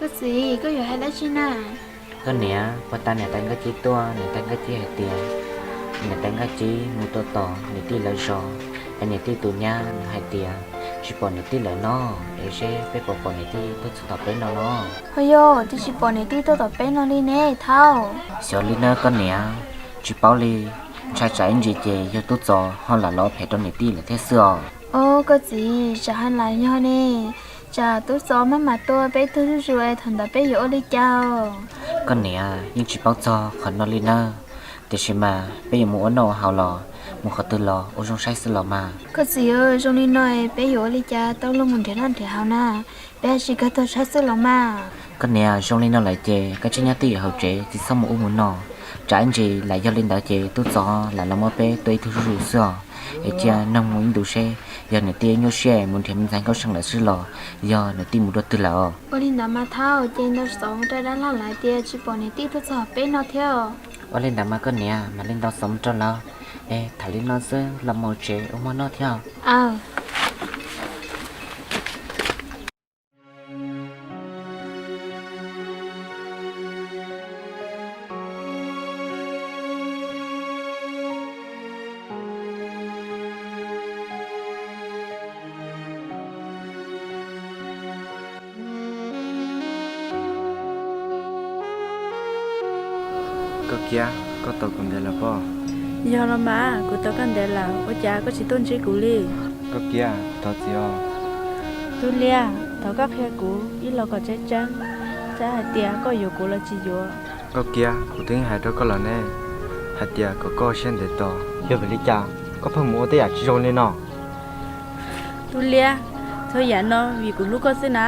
Koj txiv, koj yuav hais dab tsi na? Koj niam, puag ta niam tais Nkauj Cib tuaj, niam tais Nkauj Cib hais tias niam tais Nkauj Cib mus tua tom niam tij lawv zos, es niam tij tus nyab nws hais tias tsis pom niam tij lawm no, es seb peb puas pom niam tij tuaj txog tom peb no no. Ho yog twb tsis pom niam tij tuaj tom peb no li ne Thaub? Xyov li nawb koj niam, tsis paub li, ntshai tsam ib ntsis ces yog tub Txos ho lam los phem rau niam tij lawm thiab xwb os. Os koj txiv, tsam ho lam yog ne, tsam tub Txos maj mam tua peb ib tug zuj zus es thaum ntawd peb yuav ua li cas? Koj niam, yeej tsis paub txog qhov no li nawb, tiam sis mas peb yuav mus ua noj ua haus los mus qhov twg los ua zoo saib xwb los mas. Koj txiv, zoo li no peb yuav ua li cas tau luag mus nrhiav noj nrhiav haus na? Peb tsis kawg tuag tshaib xwb los mas. Koj niam, zoo li no lawm ces koj tseem nyob twj ywm hauv tsev tsis txhob mus ub mus no, tsam ib ntsis lam yog li ntawd ces tub Txos lam los muab peb tua ib tug zuj zus xwb os. Es cia nug mus ib ntus seb yog niam tij nyuaj siab mus nrhiav me ntxhais Nkauj See lawm xwb los yog niam tij mus dua twg lawm os. Ua li ntawd mas Thaub, ces ntaus xov mus rau dab laug lawv tias tsis pom niam tij tuaj txog peb no thiab. Ua li ntawd mas koj niam, mam li ntaus xov mus rau lawv. Es tham li no xwb los mus tsev ua hmo noj thiab. Koj Kiab, koj tau kuv ntev lawm pob? Yog los mas, kuv tau koj ntev lawm, ua cas koj tsis tuaj ntsib kuv li? Koj Kiab, thov txim os. Tub Liab, thov koj qhia kuv ib los kom tseeb tseeb, saib hais tias koj yuav kuv los tsis yuav. Koj Kiab, kuv twb hais rau koj lawm ne, hais tias kom koj ua siab ntev tos. Yog vim li cas koj pheej mus ua tej yam tsis zoo li no? Tub Liab, txhua yam no vim kuv hlub koj xwb na.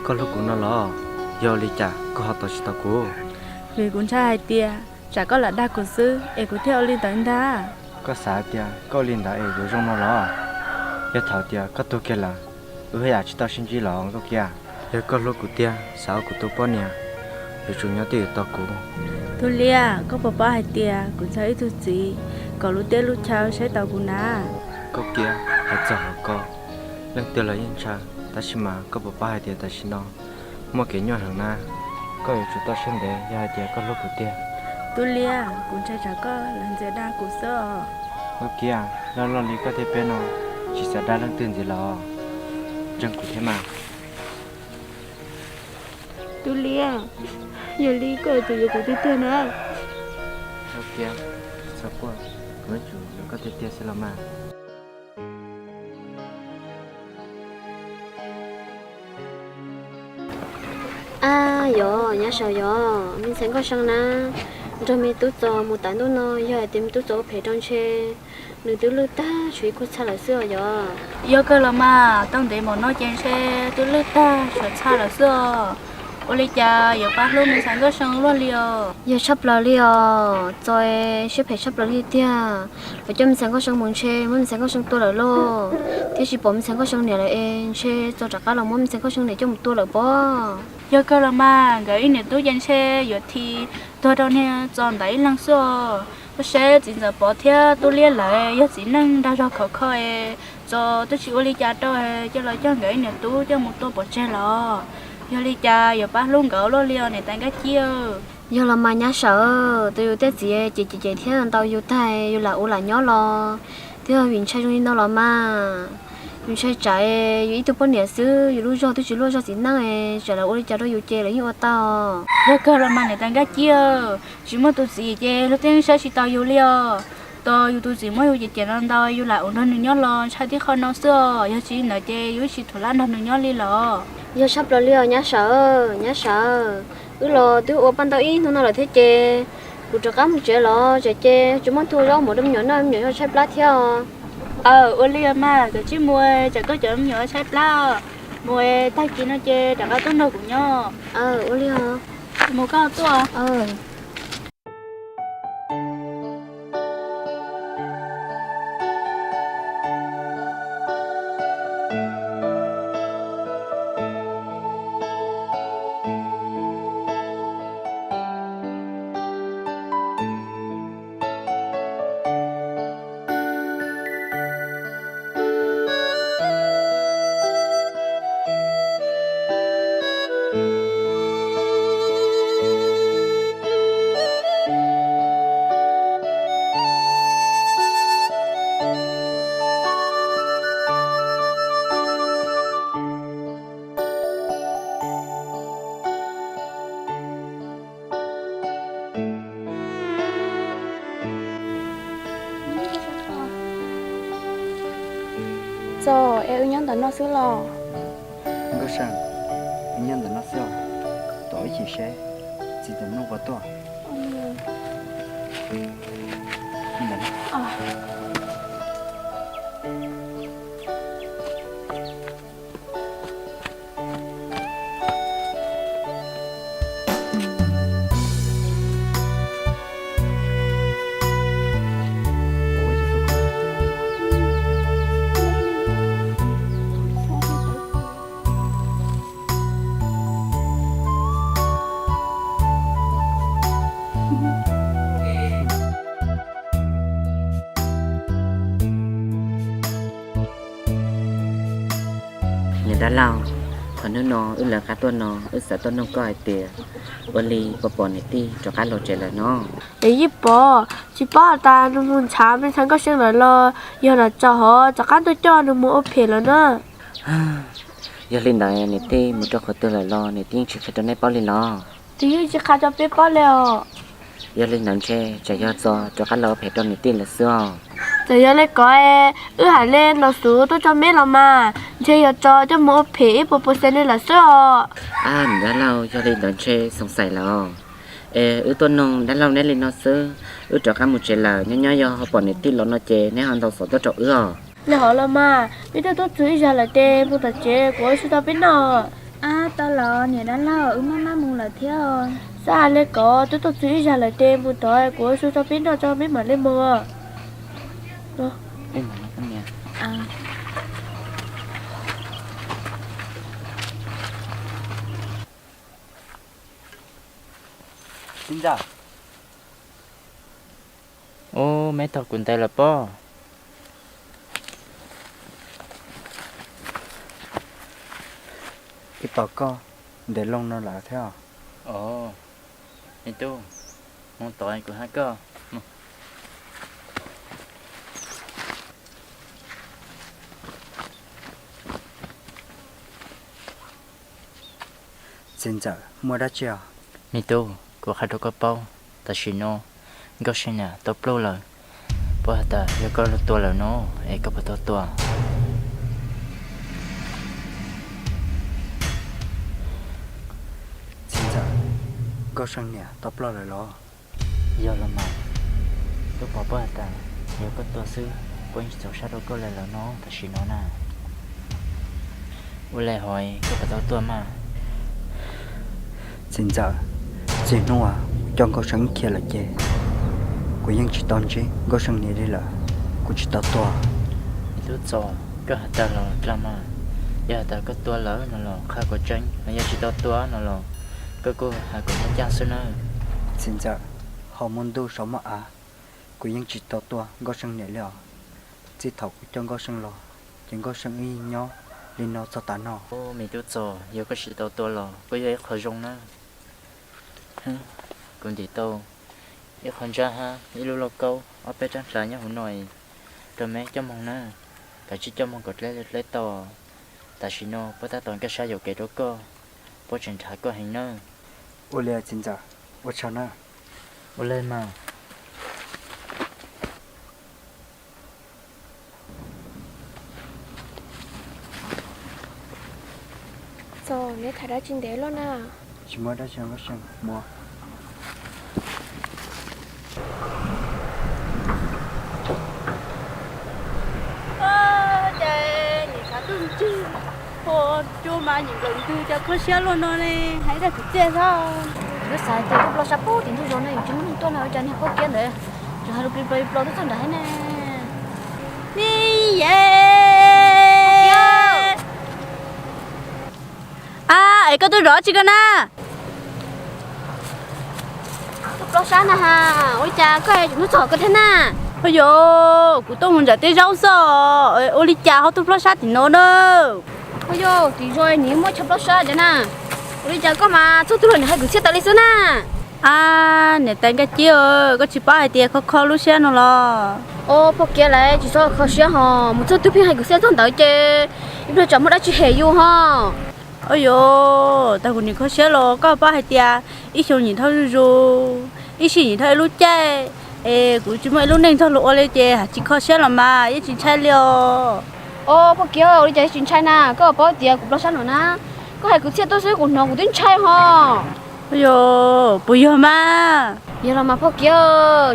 Koj hlub kuv no los? Yog li cas koj ho tos tsis tau kuv? Vim kuv ntshai hais tias tsam koj lam dag kuv xwb es kuv thiaj ua li ntawd ntag. Koj xav hais tias koj ua li ntawd es yuav zoo no los? Yog thaum tias koj tuag kiag lawm, wb haj yam tsis tau sib ntsib los Nkauj Kiab. Yog koj hlub kuv tiag, xav ua kuv tus poj niam, yuav tsum nyob twj ywm tos kuv. Tub Liab, koj puas paub hais tias kuv txog ib tug txiv kom lub teb lub chaw saib taus kuv na? Koj Kiab, hais txog hauv ko, leej twg los yeej ntshaw, tab sis mas koj puas paub hais tias tam sim no muaj kev nyuaj heev na, koj yuav tsum toj siab ntev yog hais tias koj hlub kuv tiag. Tub Liab, kuv ntshai tsam koj lam ntxias dag kuv xwb os. Nkauj Kiab, loj loj li koj thiab peb no, tsis xav dag leej twg ntxiv los? Ntseeg kuv thiab mas. Tub Liab, yog li koj yuav tsum yuav kuv tiag tiag na. Nkauj Kiab, txhob quaj, kuv yuav tsum yuav koj tiag tiag xwb los mas. Ab yog, nyab saum yog, me ntxhais Nkauj See na, nrog me tub Txos mus tas ntuj no, yog hais tias me tub Txos ua phem rau ntshe nws twb lwj tag, tshuav ib khub txhaj lawm xwb os yog. Yog kawg los mas, tau ntev npaum no ces ntshe twb lwj tag, tshuav txhaj lawm xwb os. Ua li cas yuav pab hlub me ntxhais Nkauj See luaj li os? Yog tshaj plaws li os, Txos siab phem tshaj plaws li tiag. Lawv coj me ntxhais Nkauj See mus ntshe muab me ntxhais Nkauj See tua lawm lauj, thiab tsis pom me ntxhais Nkauj See niam lawm es ntshe Txos rov qab los muab me ntxhais Nkauj See niam coj mus tua lawm pob. Yog kawg los mas, nkawd ib niam tub ces ntshe yuav thim tuag rau niag Txos ntawd ib leeg xwb os. Koj saib txiv ntxawm Pov thiab tub Liab lawv yog txiv neej nrag zog khov kho es Txos twb tsis ua li cas rau, coj los coj nkawd ib niam tub coj mus tua pov tseg los. Yog li cas yuav pab hlub nkawd luaj li os niam tais Nkaj Cib? Yog los mas nyab sawv, tus yus tej txiv ces ces ces thiab ntau yus tag yus lam ua lam nyob los, twb yog vim ntshai zoo li no los mas. Yus ntshai tsam yus ib tug poj niam xwb, yus lub zog twb tsis luaj zog txiv neej, tsam lawv ua li cas rau yus ces lawv yeej ua tau. Yog kawg los mas niam tais Nkaj Cib, tsis muaj tus txiv ces luag tej yeej saib tsis taus yus li os. Tos yus tus txiv muab yus cem cem no ntau, yus lam ua nrog nws nyob los ntshai tib qho no xwb os, yog tsis li ntawd ces yus tsis thuam lab nrog nws nyob li los. Yog tshaj plaws li os nyab sawv, nyab sawv, wb los twb ua paj ntau ib hnub no lawm thiab ces kuv rov qab mus tsev los, tsam ces tsis muaj tus zaub mov rau me nyuam noj, me nyuam yuav tshaib plab thiab os. Aw, ua li os mas, koj cia li mus, tsam koj cov me nyuam tshaib plab. Mus, tag kis no ces rov qab tuaj nrog kuv nyob. Aw, ua li os. Mus koj tuaj. Txos, es wb nyob ntawm no xwb los? Nkauj Seej, wb nyob ntawm no xwb os. Tos wb chim seb txiv tus nug puas tuaj. Niam dab laug, qhov hnub no wb lawv qab tuaj no wb xav tuaj nug koj hais tias ua li puas pom niam tij rov qab los tsev lawm no? Es yeej pom, tsis paub has tas nws mus ntshav me ntshav Nkauj Seej lawm los yog los tso hov rov qab tuaj coj nws mus ua phem lawm na. Yog li ntawd niam tij mus rau qhov twg lawm los niam tij yeej tsis qhia rau nej paub li los? Twb yeej tsis qhia rau peb paub li os. Yog li ntawd ntshe tsam yog Txos rov qab los ua phem rau niam tij lawm xwb os. Txawm yog li ko, wb hais li no xwb tuaj rau meb los mas, ntshe yog Txos coj mus ua phem ib puas puas xees li lawm xwb os. Ab, niam dab laug, yog li ntawd ntshe xoom xaim lawm os. Es wb tuaj nug dab laug neb li no xwb, wb rov qab mus tsev lawm, nyob nyob yog ho pom niam tij los no ces neb ho ntaus xov tuaj rau wb os. Li hov los mas, peb twb tuaj txog ib zag lawm ces mus tom tsev kuv ua su rau peb noj. Ab, tau los niam dab laug, wb maj maj mus lawm thiab. Xav li ko, twb tuaj txog ib zag lawm ces mus tod kuv ua su rau peb noj tso peb mam li mus. Ub, meb tog kuv ntes lawm pob. Ib pom koj ntes loo no lawm thiab os. Os, me tub, mus tod kuv hais koj. Txiv ntxawm, muaj dab tsi os? Me tub, kuv qhia rau koj paub, tam sim no Nkauj Seej niam tau pluj lawm. Puas has tas yog koj tua lawm no es koj puas tau tua? Txiv ntxawm, Nkauj Seej niam tau pluj lawm los? Yog los mas, koj puas paub has tas yog koj tua xwb puab yeej tsis txaus sab rau koj li lawm no tam sim no na. Ua li hov koj puas tau tua mas? Txiv ntxawm, txij hnub uas kuv coj Nkauj Seej khiav lawm ces kuv yeej tsis tau ntsib Nkauj Seej niam li lawm, kuv tsis tau tua. Me tub Txos, koj has tag los dlaab mas, yog has tas koj tua lawm no los qha kom tseeb, ho yog tsis tau tua no los koj kuj has kom muaj caaj xwb nawb. Txiv ntxawm, ho muaj ntuj saum muaj av, kuv yeej tsis tau tua Nkauj Seej niam li os. Txij thaum kuv coj Nkauj Seej los ces Nkauj Seej wb yeej nyob li no txog tav no. Ub, me tub Txos, yog koj tsis tau tua los kuj yog ib qho zoo nawb. Kuv ntim tau ib qho ntsab hab ib lub lauj kaub ob peb rab dlav nyob huv no rau meb coj moog nawb. Kav tsij coj moog kom dleb dleb tau. Tam sim no puab tab tom nkag sab yuam kev rau koj, puab tseem nrhav koj heev nawb. Ua li txiv ntxawm, ua tsaug nawb. Ua li mas. Txos, neb tham dab tsi ntev luaj na? Tsis muaj dab tsi, Nkauj Seej, mus. Ces nim tshav ntuj ntsig, ua cuab mas nim nplawm ntws, cas kho siab luaj no ne, hais ib zaj kwv txhiaj xwb. Kuv xav tias tuaj plob sab pem tim ntug zos no yus tsis muaj neeg tuaj no, ua cas niag qhov kiab ntawd tseem hais lus plig plos plig plos tuaj txog nrad thiab ne. Ni ye. A, es koj tuaj zov dab tsi koj na? Tuaj plob sab na has, ua li cas koj tseem muab txog koj thiab na? Ua yog, kuv tuaj mus ntsam tej zaub xwb, ua li cas ho tuaj plob sab tim no na? Ua yog, tim zos nws muaj chaw plob sab cov na. Ua li cas koj mas txhua tug los nws hais kwv txhiaj tas li xwb na? A, niam tais Nkaj Ciab, koj tsis paub hais tias kho kho lub siab no los? Os, poj kiab, lawv tsis txhob kho siab ho, mus txhua tug pheej hais kwv txhiaj txog ntawd ces ib pliag tsam muaj dab tsi hem yus ho. Ua yog, tag kuv nim kho siab los koj paub hais tias ib xyoo nyim dhau zuj zus, ib sij nyim dhau ib lub caij, es kuv tsis muaj ib lub neej nrog luag ua li ces has tsis kho siab los mas yeej tsis ntshai li os. Au, Phoj Kiv, ua li cas tsis ntshai na? Koj paub tias kuv ploj sab nraud na, koj hais kwv txhiaj tuaj xwb kuv hnov kuv twb ntshai ho. Yog, puas yog mas? Yog los mas Phoj Kiv,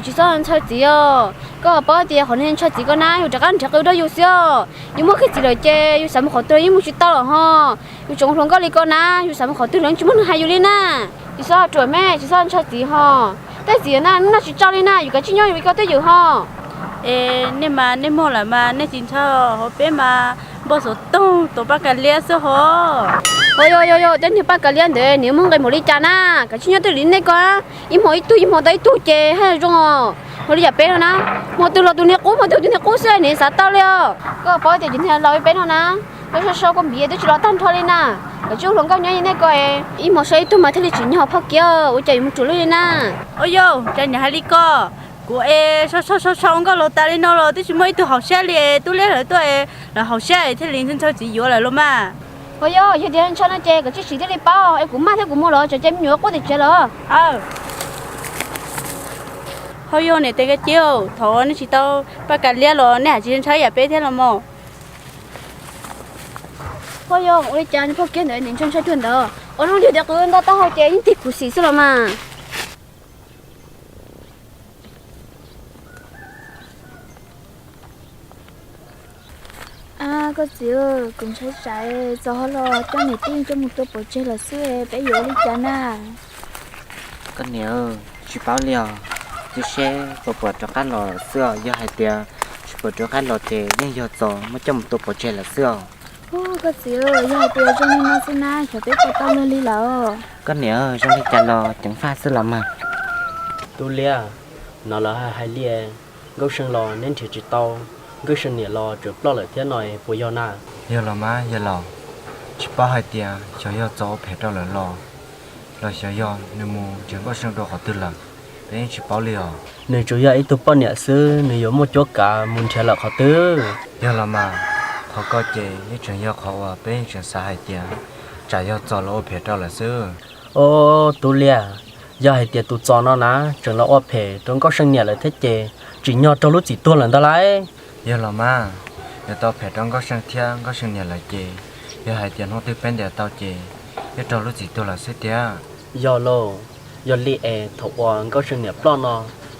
tsis txhob ntshaw txiv os. Koj paub tias qhov niag ntshaw txiv ko na yus rov qab nrhiav qw rau yus xwb os. Yus muaj kiag txiv lawm ces yus xav mus qhov twg los yeej mus tsis tau lawm ho. Yus tseem hluas nkauj li ko na, yus xav mus qhov twg los tsis muaj neeg hais yus li na. Tsis txhob ruam me, tsis txhob ntshaw txiv ho. Tej txiv na noj tsis tsau li na, yus kav tsij nyob yus li ko twj ywm ho. Es nej mas nej muaj lawm mas nej tsis ntshaw, ho peb mas npauj xov tooj tuav Paj Kas Liab xwb ho. Au, yog yog yog, tej niag Paj Kas Liab ntawd nws muaj nqi npaum li cas na? Kav tsij nyob twj ywm li nej ko, ib hmo ib tug, ib hmo tau ib tug ces haj zoo os. Ua li yam peb no na, hmo twg los tus niag qub, hmo twg tus niag qub xwb, nws xav tau li os. Koj paub tias cov niag laus li peb no na, sau sau kua npiv twb tsis los tag nrho li na. Kav tsij ua hluas nkauj nyob li nej ko, ib hmo sau ib tug mas thiaj li tsim nyog Phoj Kiv, ua cas yuav mus ruam luaj li na. Au yog, cas niam hais li ko? Kuv es sau sau sau sau nkauj laus tas li no los twb tsis muaj ib tug haum siab li, Tub Liab lawv tuaj es lawv haum siab thiaj li ntshaw txiv yuav lawm los mas. Au yog, yog tias ntshaw no ces kav tsij sim thiaj li paub, es kuv maj thiab kuv mus los tsam ces me nyuam quaj tim tsev los. Hau yog niam tais Nkaj Cia, thaum nej tsis tau Paj Kas Liab los nej hais tsis ntshaw yam peb thiab los mas. Hau yog, ua li cas niag Phoj Kiv ntawd nws ntshaw ntshaw cuag ntawd, ua zoo li tias qw nto taub hau ces yeej tig khuv xim xwb los mas. Ab, koj txiv, kuv ntshai tsam txog hauv los coj niam tij coj mus tua pov tseg lawm xwb, peb yuav ua li cas na? Koj niam, tsis paub li os, twb seb puas pom rov qab los xwb os, yog hais tias tsis pom rov qab los ces yeej yog txog muab coj mus tua pov tseg lawm xwb os. Ub, koj txiv, yog hais tias zoo li no xwb na xyov peb puas tau luag li lawm. Koj niam, zoo li cas los ceev faj xwb los mas. Tub Liab, no lawv hais li, Nkauj See los neb nrhiav tsis tau, Nkauj See niam los tseem ploj lawm thiab no puas yog na? Yog los mas yawg laus, tsis paub hais tias xyov yog txo ua phem rau lawm los, los xyov yog nws mus nrhiav Nkauj See rau qhov twg lawm, peb yeej tsis paub li os. Nws tsuas yog ib tug poj niam xwb, nws yuav muaj cuab kav mus nrhiav lawm qhov twg? Yog los mas, qhov ko ces yeej tseem yog qhov uas peb yeej tseem xav hais tias tsam yog txo los ua phem rau lawm xwb. Au, Tub Liab, yog hais tias tus txo no na tseem los ua phem rau Nkauj See niam lawm thiab ces tsim nyog raug lub txim tuag lawm ntag lauj. Yog los mas, yuav tau phem rau Nkauj See thiab Nkauj See niam lawm ces, yog hais tias hnub twg peb ntiam tau ces yeej raug lub txim tuag lawm xwb tiag. Yog lauj, yog li es thaum uas Nkauj See niam ploj no,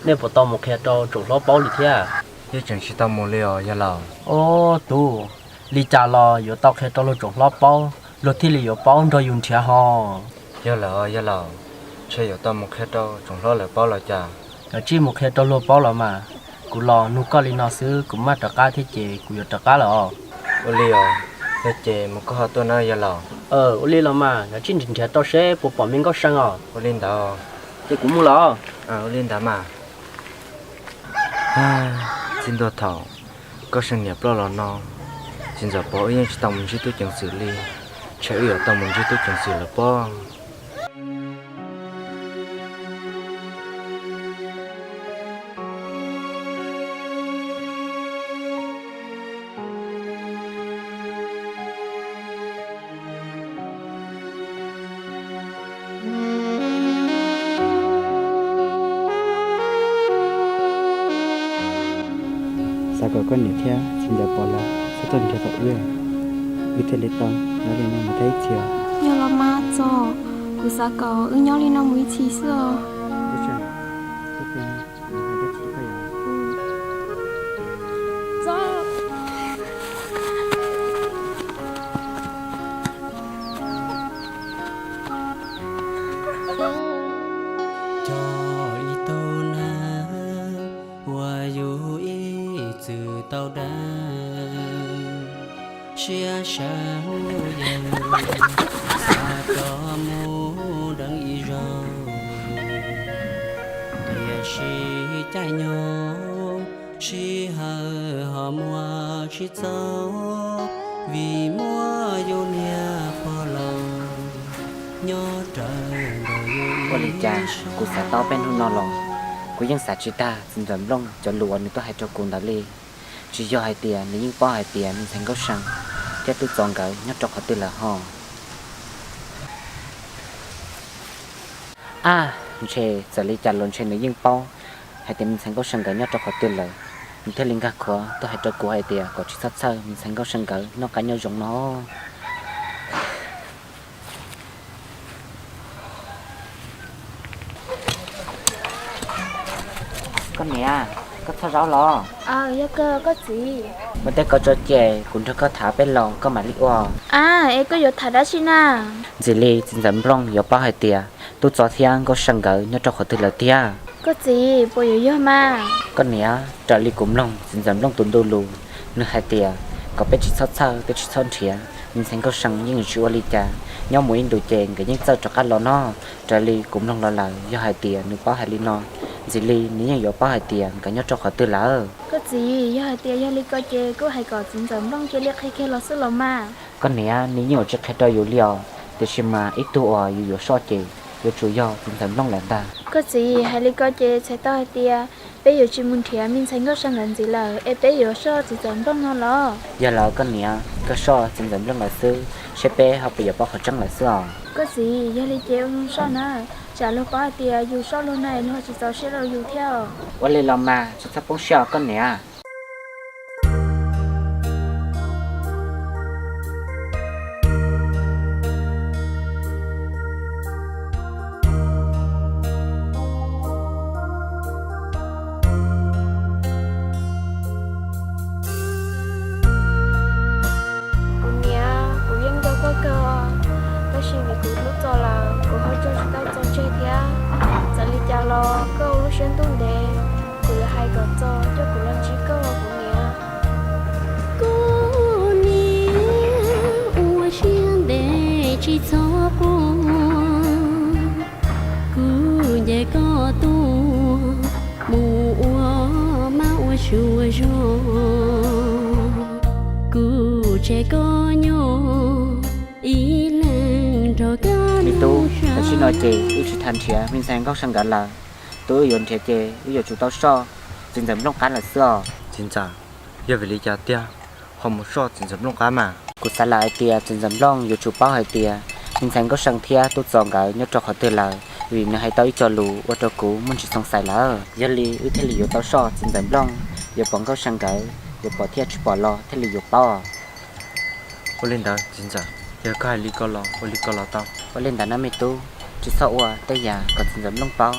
nej puas tau mus qhia rau tsoom hlob paub li thiab? Yeej tseem tsis tau mus li os yawg laus. Au, tub, li cas los yuav tau qhia rau luag tsoom hlob paub, luag thiaj li yuav paub nrog yus nrhiav ho. Yog lawm os yawg laus, ntshe yuav tau mus qhia rau tsoom hlob lawv paub los cas. Kav tsij mus qhia rau luag paub los mas. Kuv los nug koj li no xwb, kuv maj rov qab thiab ces kuv yuav rov qab lawm os. Ua li os, yog ces mus koj ho tuaj na yawg laus. Ua li los mas, kav tsij nrhiav rau seb puas pom me Nkauj See os. Ua li ntawd. Ces kuv mus lawm. Ua li ntawd mas. Txij ntua thaum Nkauj See niam ploj los no, txiv ntxawm Pov wb yeej tsis tau mus ntsib tub ceev xwm li, ntshe wb yuav tau mus ntsib tub ceev xwm lawm pob. Xav kom koj niam thiab txiv ntxawm Pov lawv txhob tuaj nrhiav tau wb, wb thiaj li tau nyob li no mus tau ib txhis. Yog los mas txog, kuv xav kom wb nyob li no mus ib txhis xwb os. Cog ib tug nag uas yus ib txwm tau dag, siab sab yus yawg xav rov mus deev ib zaug, tiam sis caij nyoog sij hawm ho muaj tsis txog, vim muaj yus niag pog laus nyob rawv ntawm yus. Ua li cas kuv xav tau peb hnub no los kuv yeej xav tsis tag txiv ntxawm Nplooj cov lus uas nws tuaj hais rau kuv ntawd li. Tsis yog hais tias nws yeej paub hais tias me ntxhais Nkauj See thiab tub Txos nkawd nyob rau qhov twg lawm ho. Ab, ntshe txawm li cas los ntshe nws yeej paub hais tias me ntxhais Nkauj See nkawd nyob rau qhov twg lawm. Nws thiaj li nkag khuav tuaj hais rau kuv hais tias kom tsis txhob txhawj, me ntxhais Nkauj Sa nkawd noj qab nyob zoo no. Koj niam, koj txhaj zaub los? Yog kawg koj txiv. Ua tej koj tso ces kuv nrog koj tham peb los koj mam li ua. A, es koj yuav tham dab tsi na? Ntxim li txiv ntxawm Nplooj yuav paub hais tias Tub Txos thiab Nkauj Sa nkawd nyob rau qhov twg lawm tiag. Koj txiv, puas yuav yog mas? Koj niam, raws li kuv mloog txiv ntxawm Nplooj tus ntu lus, nws hais tias kom peb tsis txhob txhawj, peb tsis txhob nrhiav, me ntxhais Nkauj Sa yeej tsis ua li cas, nyob mus ib ntus ces nkawd yeej txawj rov qab los no. Raws li kuv mloog los lawm, yog hais tias nws paub hais li no, ntxim li nws yeej yuav paub hais tias nkawd nyob rau qhov twg lawm. Koj txiv, yog hais tias yog li ko ces kuj hais kom txiv ntxawm Nplooj cia li qhia kiag los xwb los mas. Koj niam, nws yeej yuav tsis qhia rau yus li os, tiam sis mas ib tug uas yus yuav soj ces yuav tsum yog txiv ntxawm Nplooj lawm ntag. Koj txiv, hais li ko ces txhais tau hais tias peb yuav tsis mus nrhiav me ntxhais Nkauj Sa nkawd ntxiv lawm es peb yuav soj txiv ntxawm Nplooj no los? Yog lawm koj niam, koj soj txiv ntxawm Nplooj lawm xwb, seb peb ho puas yuav paub qhov tseeb lawm xwb os. Koj txiv, yog li ces ua zoo soj na, tsam luag paub hais tias yus soj luag na luag tsis txaus siab rau yus thiab. Ua li los mas, tsis txhob poob siab os koj niam. Kuv niam, kuv yeej nco koj kawg, tab sis vim kuv hlub Txos lawm kuv ho tso tsis tau Txos tseg thiab. Txawm li cas los koj ua lub siab ntuj ntev, kuv yuav hais kom Txos coj kuv los ntsib koj os kuv niam. Koj niam ua siab ntev tsis txhob quaj, kuv ncaim koj tuaj mus ua mab ua suav zog, kuv tseg koj nyob ib leeg nrog koj. Me tub, tam sim no ces wb tsis tham nrhiav me ntxhais Nkauj Sa nkawd lawm. Tus wb yuav nrhiav ces wb yuav tsum tau soj txiv ntxawm Nplooj qab lawm xwb os. Txiv ntxawm, yog vim li cas tiag ho mus soj txiv ntxawm Nplooj qab mas? Kuv xav lawm hais tias txiv ntxawm Nplooj yuav tsum paub hais tias me ntxhais Nkauj Sa thiab Tub Txos nkawd nyob rau qhov twg lawm, vim nws hais tau ib co lus ua rau kuv muaj ntsis xoo xais lawm. Yog li wb thiaj li yuav tau soj txiv ntxawm Nplooj, yuav pom Nkauj Sa nkawd, yuav pom thiab tsis pom los thiaj li yuav paub. Ua li ntawd txiv ntxawm, yog koj hais li ko los ua li ko los tau. Ua li ntawd na me tub, tsis txhob ua tej yam kom txiv ntxawm Nplooj paub,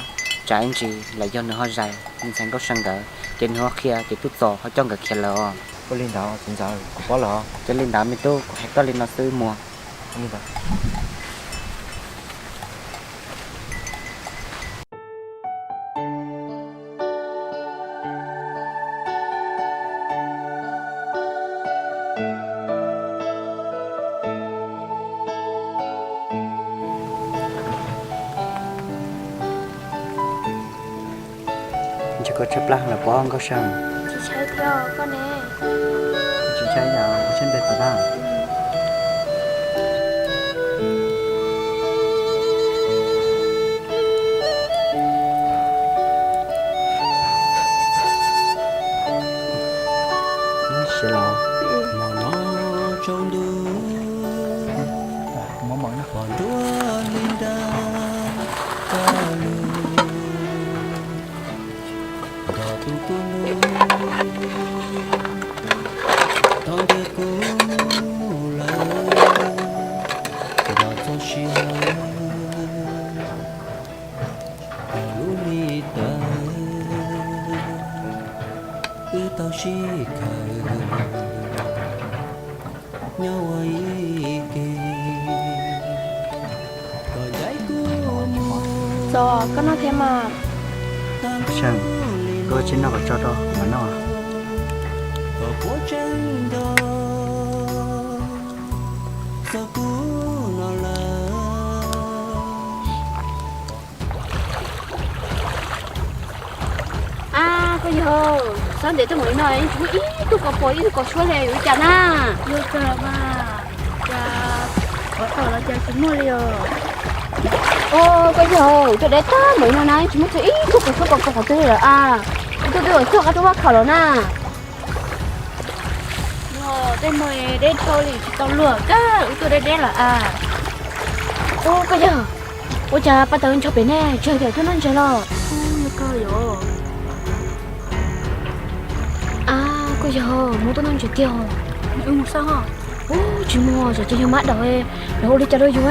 tsam ib ntsis los yog nws ho zais me ntxhais Nkauj Sa nkawd ces nws ho qhia ces Tub Txos ho coj nkawd khiav lawm os. Ua li ntawd txiv ntxawm, kuv paub lawm os. Ua li ntawd me tub, kuv hais koj li no xwb mus. Ntshe koj tshaib plab lawm pob Nkauj Sa. Tsis tshaib thiab koj ne? Tsis tshaib yom, ua siab ntev txav na. Siav los. Mom no tsaus ntuj, pom nruab li nrab tag lug, nrog tus kub hlub thov ntiag kuv lawm, nrog txoj sia kom lub hli tawm, wb tau sib khaws nyob ua ib ke. Kom ncaim kuv mus. Txos, koj noj thiab mas. Seej, koj tsis noj kom tso rau kuv mam noj. Kom puab tseeb nrog txog kuv no lawm. A, koj yawg, sab ntev tuaj mus li no yeej tsis muaj ib tug kaus pos ib tug kaus tshuab li, yuav ua cas na? Yog kawg mas, cas qhov tom los cas tsis muaj li os. O, koj yawg, tuaj deb tag mus li no na yeej tsis muaj txog ib tug kaus tshuab kaus pos qhov twg li lawm a. Wb tuaj twb yuav txog qab tub vaj khaum los na. Tej no deb dhau li tsis tau luag kawg, wb tuaj deb deb lawm a. Ub, koj yawg, ua cas paj tawv ncho pem ne, tsis hais tias tuaj noj ntses los? Ub, yog kawg yom. Yog Hmoob tuaj noj ntses tiag. Mus xwb. Ub, tsis mus, tsam ces yog mab daum, lawv ua li cas rau yus?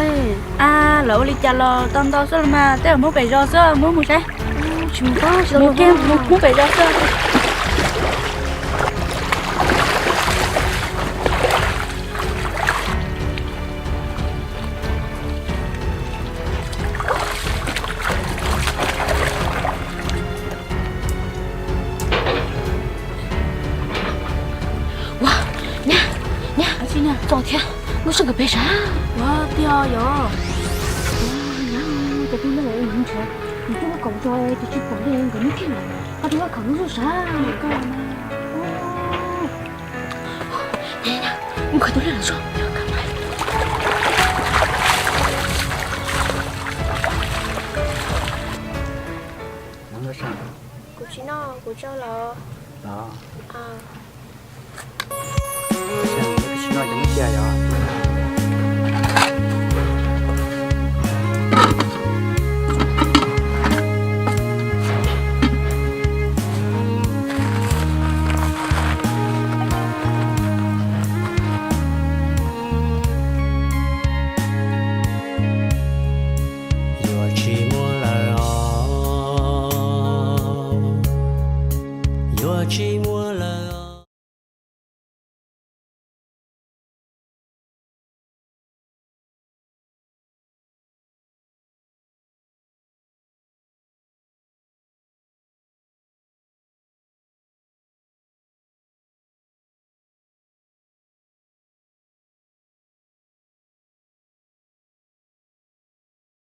A, lawv ua li cas los tau ntau xwb los mas, tej zaum Hmoob pem zos xwb, mus mus saib. Tsis mus, mus kiag, mus Hmoob pem zos xwb. Ua, nyab, nyab, txog thiab, lub sij hawm pem sav. Ua tiag yog. Nyab, cov tub ntawd nws ntshav, nws twb muab kaum ntso ces tsis pom li nkawd nyob kiag lawm. Koj twb muab kaum lub zuj sav. Mus khaws tus hleb los tso. Kuv tsis noj, kuv tso los. Tsis noj ces muab cia yog.